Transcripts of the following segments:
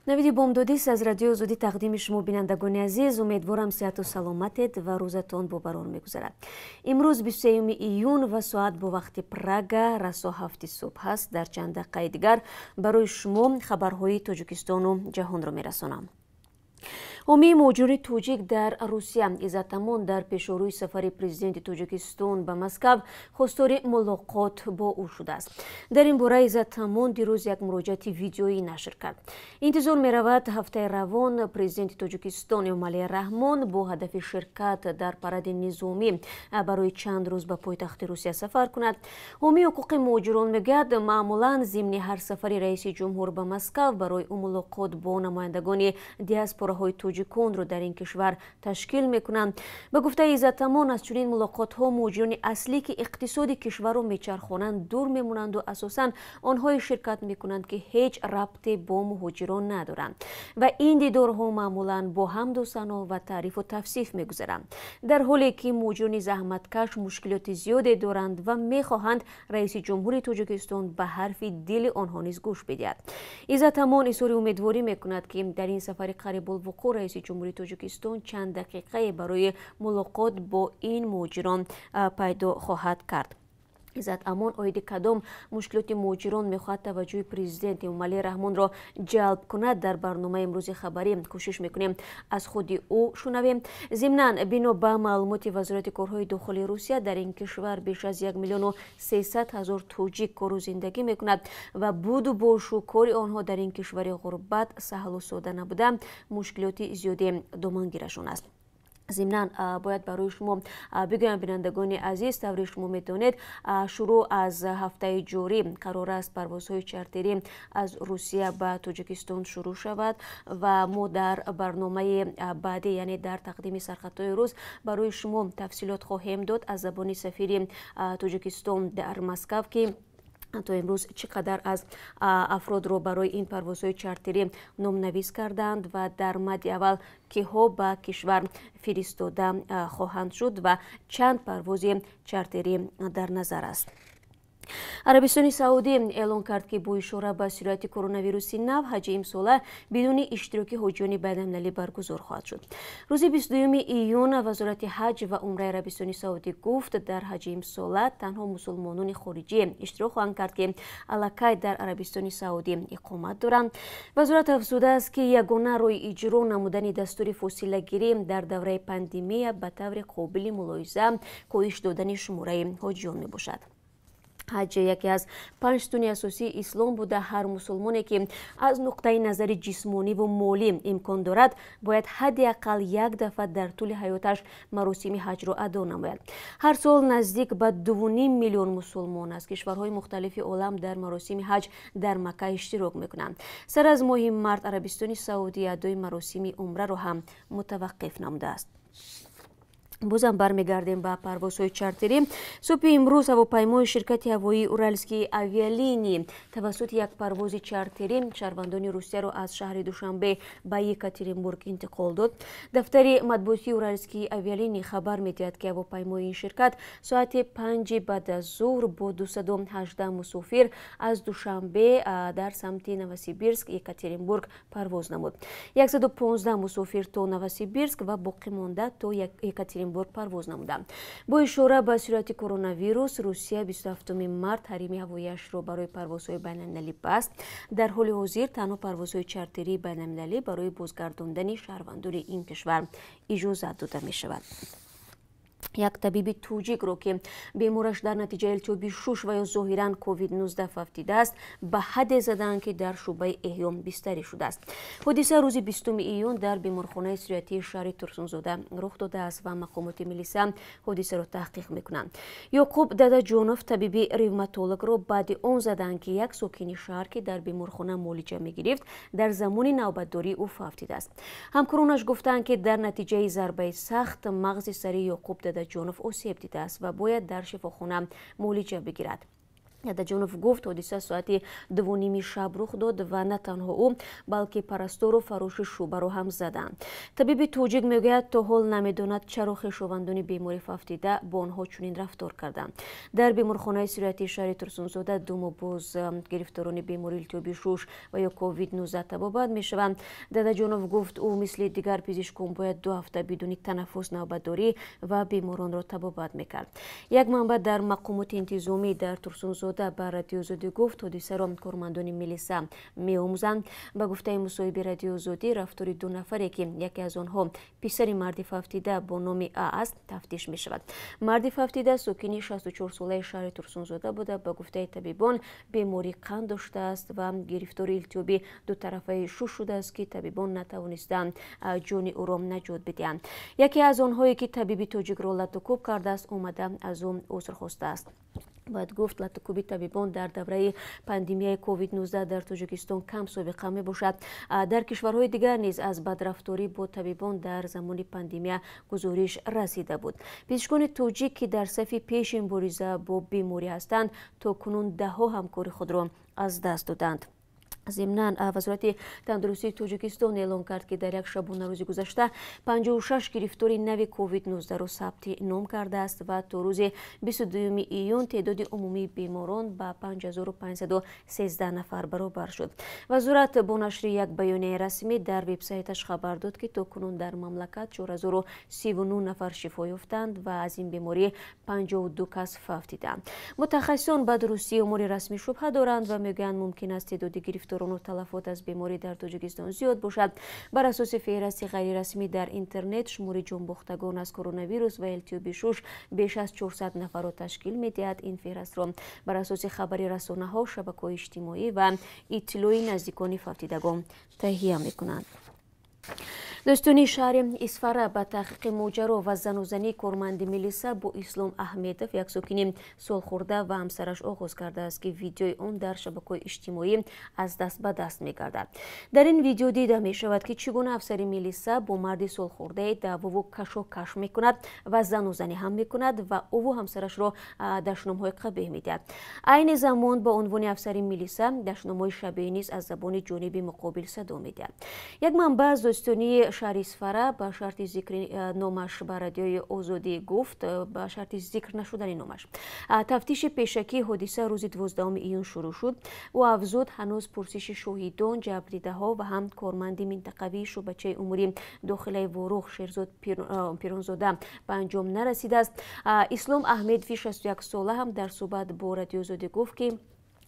Навиди бомдодист аз Радиои Озодӣ тақдими шумо, бинандагони азиз. Умедворам, сиҳату саломатед ва рӯзатон бо барор мегузарад. Имрӯз 23 июн ва соат бо вақти Прага расо 7-и субҳ аст. Дар чанд дақиқаи дигар барои шумо хабарҳои Тоҷикистону ҷаҳонро мерасонам. Ҳомии муҳоҷири тоҷик дар Русия Иззат Амон дар пешорӯи сафари президенти Тоҷикистон ба Москав хостори мулоқот бо ӯ шудааст. Дар ин бора Иззат Амон дирӯз як муроҷиати видеоӣ нашр кард. Интизор меравад, ҳафтаи равон президенти Тоҷикистон Эмомалӣ Раҳмон бо ҳадафи ширкат дар паради низомӣ барои чанд рӯз ба пойтахти Русия сафар кунад. Ҳомии ҳуқуқи муҳоҷирон мегӯяд, маъмулан зимни ҳар сафари раиси ҷумҳур ба Москав барои ӯ мулоқот бо намояндагони диаспораҳои тоҷиконро дар ин кишвар ташкил мекунанд. Ба гуфтаи Иззат Амон, аз чунин мулоқотҳо муҳоҷирони аслӣ, ки иқтисоди кишварро мечархонанд, дур мемонанду асосан онҳое ширкат мекунанд, ки ҳеҷ рабте бо муҳоҷирон надоранд, ва ин дидорҳо маъмулан бо ҳамду сано ва таърифу тавсиф мегузаранд, дар ҳоле ки муҳоҷирони заҳматкаш мушкилоти зиёде доранд ва мехоҳанд раиси ҷумҳури Тоҷикистон ба ҳарфи дили онҳо низ гӯш бидиҳад. Иззат Амон изҳори умедворӣ мекунад, ки дар ин сафари қарибулвуқӯъ раиси ҷумҳури Тоҷикистон чанд дақиқае барои мулоқот бо ин муҳоҷирон пайдо хоҳад кард. Иззат Амон оиди кадом мушкилоти муҳоҷирон мехоҳад таваҷҷӯҳи президент Эмомалӣ Раҳмонро ҷалб кунад, дар барномаи имрӯзи хабарӣ кӯшиш мекунем аз худи ӯ шунавем. Зимнан, бино ба маълумоти Вазорати корҳои дохилии Русия, дар ин кишвар беш аз 1 300 000 тоҷик кору зиндагӣ мекунад ва буду бошу кори онҳо дар ин кишвари ғурбат саҳлу сода набуда, мушкилоти зиёде домангирашон аст. Зимнан, бояд барои шумо бигӯям, бинандагони азиз, тавре шумо медонед, шурӯъ аз ҳафтаи ҷорӣ қарор аст парвозҳои чартерӣ аз Русия ба Тоҷикистон шурӯъ шавад ва мо дар барномаи баъдӣ, яъне дар тақдими сархатҳои рӯз, барои шумо тафсилот хоҳем дод аз забони сафири Тоҷикистон дар Москав, ки то имрӯз чӣ қадар аз афродро барои ин парвозҳои чартерӣ номнавис карданд ва дар мадди аввал киҳо ба кишвар фиристода хоҳанд шуд ва чанд парвози чартерӣ дар назар аст. Арабистони Саудӣ эълон кард, ки бо ишора ба сирояти коронавируси нав ҳаҷи имсола бидуни иштироки ҳоҷиёни байналмилалӣ баргузор хоҳад шуд. Рӯзи 22 июн Вазорати ҳаҷ ва умраи Арабистони Саудӣ гуфт, дар ҳаҷи имсола танҳо мусулмонони хориҷӣ иштирок хоҳанд кард, ки аллакай дар Арабистони Саудӣ иқомат доранд. Вазорат афзудааст, ки ягона роҳи иҷро намудани дастури фосилагирӣ дар давраи пандемия ба таври қобили мулоҳиза коҳиш додани шумораи ҳоҷиён мебошад. Ҳаҷ яке аз панҷ сутуни асосии ислом буда, ҳар мусулмоне, ки аз нуқтаи назари ҷисмониву молӣ имкон дорад, бояд ҳадди ақал як дафъа дар тӯли ҳаёташ маросими ҳаҷро адо намояд. Ҳар сол наздик ба 2,5 миллион мусулмон аз кишварҳои мухталифи олам дар маросими ҳаҷ дар Макка иштирок мекунанд. Сар аз моҳи март Арабистони Саудӣ адои маросими умраро ҳам мутаваққиф намудааст. Бозам бармегардем ба парвозҳои чартерӣ. Субҳи имрӯз ҳавопаймои ширкати ҳавоии «Уральские авиалинии» тавассути як парвози чартерӣ шаҳрвандони Русияро аз шаҳри Душанбе ба Екатеринбург интиқол дод. Дафтари матбуотии «Уральские авиалинии» хабар медиҳад, ки ҳавопаймои ин ширкат соати 5-и баъд аз зуҳр бо 218 мусофир аз Душанбе дар самти Новосибирск, Екатеринбург парвоз намуд. 115 мусофир то Новосибирск ва боқимонда то Екатеринбург парвоз намуданд. Бо ишора ба сирояти коронавирус Русия 27 март ҳарими ҳавоияшро барои парвозҳои байналмилалӣ баст. Дар ҳоли ҳозир танҳо парвозҳои чартерии байналмилалӣ барои бозгардондани шаҳрвандони ин кишвар иҷозат дода мешавад. Як табиби тоҷикро, ки бемораш дар натиҷаи илтиҳоби шуш ва ё зоҳиран COVID-19 фавтидааст, ба ҳадде заданд, ки дар шӯъбаи эҳё бистарӣ шудааст. Ҳодиса рӯзи 20 июн дар беморхонаи сироятии шаҳри Турсунзода рух додааст ва мақомоти милиса ҳодисаро таҳқиқ мекунанд. Ёқуб Дадаҷонов, табиби ревматологро, баъди он заданд, ки як сокини шаҳр, ки дар беморхона муолиҷа мегирифт, дар замони навбатдории ӯ фавтидааст. Ҳамкоронаш гуфтанд, ки дар натиҷаи зарбаи сахт мағзи сари Ёқуб Дадаҷонов осеб дидааст ва бояд дар шифохона муолиҷа бигирад. Дадаҷонов гуфт, ҳодиса соати 2:30 шаб рух дод ва на танҳо ӯ, балки парастору фароши шӯъбаро ҳам заданд. Табиби тоҷик мегӯяд, то ҳол намедонад, чаро хешовандони бемори фавтида бо онҳо чунин рафтор карданд. Дар беморхонаи сироятии шаҳри Турсунзода 2 моҳ боз гирифторони бемории илтиҳоби шуш ва ё COVID-19 табобат мешаванд. Дадаҷонов гуфт, ӯ мисли дигар пизишкон бояд 2 ҳафта бидуни танаффус навбатдорӣ ва беморонро табобат мекард. Як манбаъ дар мақомоти интизомӣ дар Турсунзода ба Радиои Озодӣ гуфт, ҳодисаро кормандони милиса меомӯзанд. Ба гуфтаи мусоҳиби Радиои Озодӣ, рафтори 2 нафаре, ки яке аз онҳо писари марди фавтида бо номи А аст, тафтиш мешавад. Марди фавтида сокини 64-солаи шаҳри Турсунзода буда, ба гуфтаи табибон бемории қанд доштааст ва гирифтори илтиҳоби дутарафаи шуш шудааст, ки табибон натавонистанд ҷони ӯро наҷот бидиҳанд. Яке аз онҳое, ки табиби тоҷикро латукӯб кардааст, омада аз ӯ узр хостааст. Бояд гуфт, латукӯби табибон дар давраи пандемияи COVID-19 дар Тоҷикистон кам собиқа мебошад. Дар кишварҳои дигар низ аз бадрафторӣ бо табибон дар замони пандемия гузориш расида буд. Пизишкони тоҷик, ки дар сафи пеши мубориза бо беморӣ ҳастанд, то кунун даҳҳо ҳамкори худро аз даст доданд. Зимнан, Вазорати тандурустии Тоҷикистон эълон кард, ки дар як шабонарӯзи гузашта 56 гирифтори нави COVID-19-ро сабти ном кардааст ва то рӯзи 22 июн теъдоди умумии беморон ба 5513 нафар баробар шуд. Вазорат бо нашри як баёнияи расмӣ дар вебсайташ хабар дод, ки то кунун дар мамлакат 4039 нафар шифо ёфтанд ва аз ин беморӣ 52 кас фавтиданд. Мутахассисон ба дурустии омори расмӣ шубҳа доранд ва мегӯянд, мумкин аст теъдоди гирифторону талафот аз беморӣ дар Тоҷикистон зиёд бошад. Бар асоси феҳристи ғайрирасмӣ дар интернет, шумори ҷонбохтагон аз коронавирус ва илтиҳоби шуш беш аз 400 нафарро ташкил медиҳад. Ин феҳристро бар асоси хабари расонаҳо, шабакаҳои иҷтимоӣ ва иттилои наздикони фавтидагон таҳия мекунанд. Дӯстони шаҳри Исфара ба таҳқиқи моҷаро ва занузании корманди милиса бо Ислом Аҳмедов, як сокини солхӯрда ва ҳамсараш оғоз кардааст, ки видеои он дар шабакаҳои иҷтимоӣ аз даст ба даст мегардад. Дар ин видео дида мешавад, ки чӣ гуна афсари милиса бо марди солхӯрдае даъвову кашокаш мекунад ва занузанӣ ҳам мекунад ва ӯву ҳамсарашро дашномҳои қабеҳ медиҳад. Айни замон ба унвони афсари милиса дашномҳои шабеҳ низ аз забони ҷониби муқобил садо медиҳад. Як манбаъ аз дӯстони шаҳри Исфара ба шарти зикри номаш ба Радиои Озодӣ гуфт, ба шарти зикр нашудани номаш, тафтиши пешакии ҳодиса рӯзи 12 июн шурӯъ шуд. Ӯ афзуд, ҳанӯз пурсиши шоҳидон, ҷабрдидаҳо ва ҳам корманди минтақавии шӯъбачаи умури дохилаи Ворух Шерзод Пиронзода ба анҷом нарасидааст. Ислом Аҳмедови 61 сола ҳам дар суҳбат бо Радиои Озодӣ гуфт, ки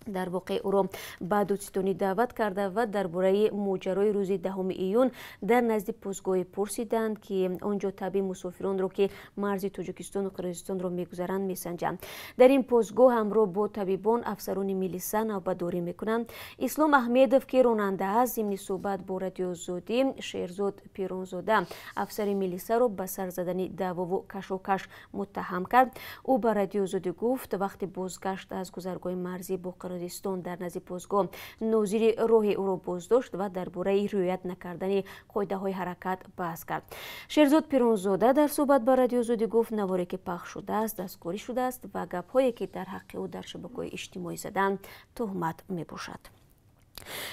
дар воқеъ ӯро ба додситонӣ даъват карда ва дар бораи моҷарои рӯзи 10 июн дар назди постгоҳе пурсиданд, ки он ҷо табъи мусофиронро, ки марзи Тоҷикистону Қирғизистонро мегузаранд, месанҷанд. Дар ин постгоҳ ҳамроҳ бо табибон афсарони милиса навбатдорӣ мекунанд. Ислом Аҳмедов, ки ронанда аст, зимни суҳбат бо Радиои Озодӣ Шерзод Пиронзода афсари милисаро ба сар задани даъвову кашокаш муттаҳам кард. Ӯ ба Радиои Озодӣ гуфт, вақти бозгашт аз гузаргоҳи марзӣ бо Қирғизистон дар назди постгоҳ нозири роҳи ӯро боздошт ва дар бораи риоят накардани қоидаҳои ҳаракат баҳс кард. Шерзод Пиронзода дар суҳбат ба Радиои Озодӣ гуфт, наворе ки пахш шудааст, дасткорӣ шудааст ва гапҳое, ки дар ҳаққи ӯ дар шабакаҳои иҷтимоӣ заданд, туҳмат мебошад.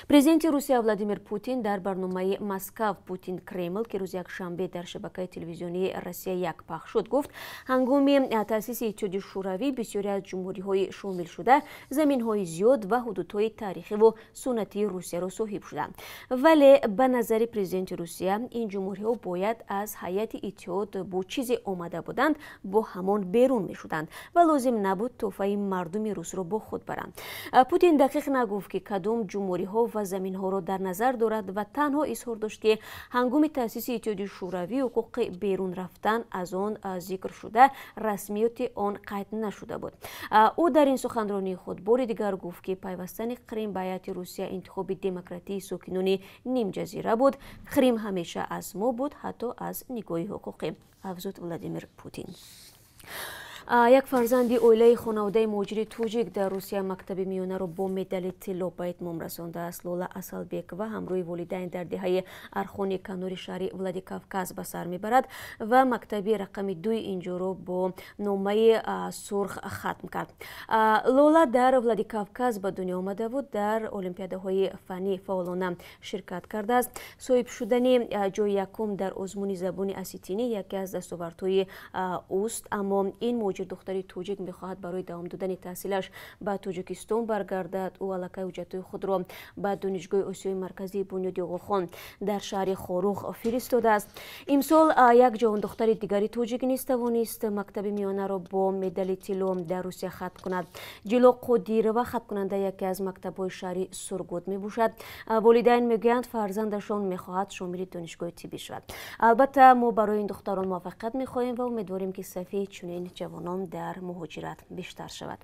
Президенти Русия Владимир Путин дар барномаи Москав Путин Кремл, ки рӯзи якшанбе дар шабакаи телевизионии Россия 1 пахш шуд, гуфт, ҳангоми таъсиси Иттиҳоди Шӯравӣ бисёре аз ҷумҳуриҳои шомилшуда заминҳои зиёд ва ҳудудҳои таърихиву суннатии Русияро соҳиб шуданд. Вале ба назари президенти Русия ин ҷумҳуриҳо бояд аз ҳайати иттиҳод бо чизе омада буданд, бо ҳамон берун мешуданд ва лозим набуд тӯҳфаи мардуми русро бо худ баранд. Путин дақиқ нагуфт, ки кадом ҷумҳуриҳо ва заминҳоро дар назар дорад ва танҳо изҳор дошт, ки ҳангоми таъсиси Иттиҳоди Шӯравӣ ҳуқуқи берун рафтан аз он зикр шуда, расмиёти он қайд нашуда буд. Ӯ дар ин суханронии худ бори дигар гуфт, ки пайвастани Қрим ба ҳайати Русия интихоби демократии сокинони нимҷазира буд. Қрим ҳамеша аз мо буд, ҳатто аз нигоҳи ҳуқуқӣ, афзуд Владимир Путин. Як фарзанди оилаи хонаводаи муҳоҷири тоҷик дар Русия мактаби миёнаро бо медали тилло ба итмом расондааст. Лола Асалбекова ҳамроҳи волидайн дар деҳаи Архони канори шаҳри Владикавказ ба сар мебарад ва мактаби рақами 2 инҷоро бо номаи сурх хатм кард. Лола дар Владикавказ ба дунё омадаву дар олимпиадаҳои фаннӣ фаъолона ширкат кардааст. Соҳиб шудани ҷои якум дар озмуни забони осетинӣ яке аз дастовардҳои ӯст, аммо ин муҳоҷир духтари тоҷик мехоҳад барои давом додани таҳсилаш ба Тоҷикистон баргардад. Ӯ аллакай ҳуҷҷатҳои худро ба Донишгоҳи Осиёи Марказии Бунёди Оғохон дар шаҳри Хоруғ фиристодааст. Имсол як ҷавондухтари дигари тоҷик низ тавонист мактаби миёнаро бо медали тилло дар Русия хатм кунад. Ҷило Қодирова хатмкунандаи яке аз мактабҳои шаҳри Сургут мебошад. Волидайн мегӯянд, фарзандашон мехоҳад шомили донишгоҳи тиббӣ шавад. Албатта, мо барои ин духтарон муваффақият мехоҳем ва умедворем, ки сафи чунин ҷавонон дар муҳоҷират бештар шавад.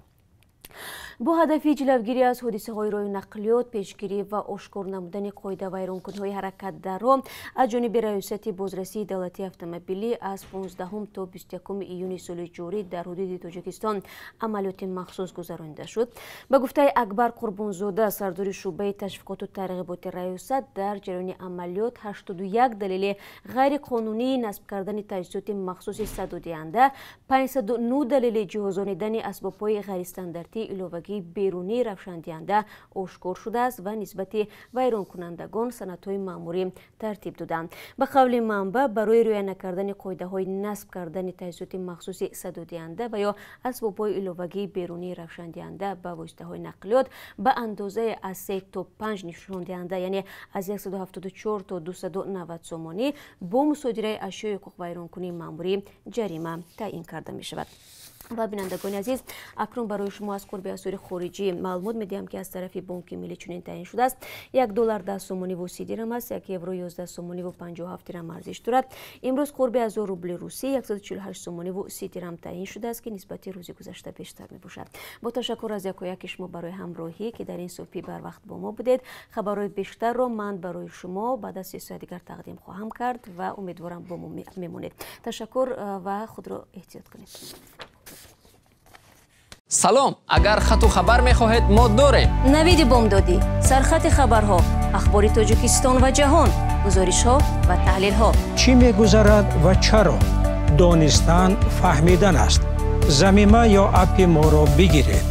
Бо ҳадафи ҷилавгирӣ аз ҳодисаҳои роҳи нақлиёт, пешгирӣ ва ошкор намудани қоидавайронкуниҳои ҳаракат дар роҳ аз ҷониби Раёсати бозрасии давлатии автомобилӣ аз 15 то 21 июни соли ҷорӣ дар ҳудуди Тоҷикистон амалиёти махсус гузаронида шуд. Ба гуфтаи Акбар Қурбонзода, сардори шӯъбаи ташвиқоту тарғиботи раёсат, дар ҷараёни амалиёт 81 далели ғайриқонунии насб кардани таҷҳизоти махсуси садодиҳанда, 509 далели ҷиҳозонидани асбобҳои ғайристандартии иловагии берунии равшандиҳанда ошкор шудааст ва нисбати вайронкунандагон санадҳои маъмурӣ тартиб доданд. Ба қавли манбаъ, барои риоя накардани қоидаҳои насб кардани таҷҳизоти махсуси садодиҳанда ва ё асбобҳои иловагии берунии равшандиҳанда ба воситаҳои нақлиёт ба андозаи аз 3 то 5 нишондиҳанда, яъне аз 174 то 290 сомонӣ бо мусодираи ашёи ҳуқуқвайронкунии маъмурӣ ҷарима таъин карда мешавад. Ва бинандагони азиз, акнун барои шумо аз қурби асъори хориҷӣ маълумот медиҳам, ки аз тарафи Бонки Миллӣ чунин таъин шудааст. 1 доллар 10 сомониву 30 дирам аст, 1 евро 11 сомониву 57 дирам арзиш дорад. Имрӯз қурби 1000 рубли русӣ 148 сомониву 30 дирам таъин шудааст, ки нисбати рӯзи гузашта бештар мебошад. Бо ташаккур аз якояки шумо барои ҳамроҳӣ, ки дар ин субҳи барвақт бо мо будед. Хабарҳои бештарро ман барои шумо баъд аз 3 соат дигар тақдим хоҳам кард ва умедворам бо мо мемонед. Ташаккур ва худро эҳтиёт кунед. Салом, агар хату хабар мехоҳед, мо дорем. Навиди бомдодӣ, сархати хабарҳо, ахбори Тоҷикистон ва ҷаҳон, гузоришҳо ва таҳлилҳо. Чӣ мегузарад ва чаро? Донистан фаҳмидан аст. Замима ё аппи моро бигиред.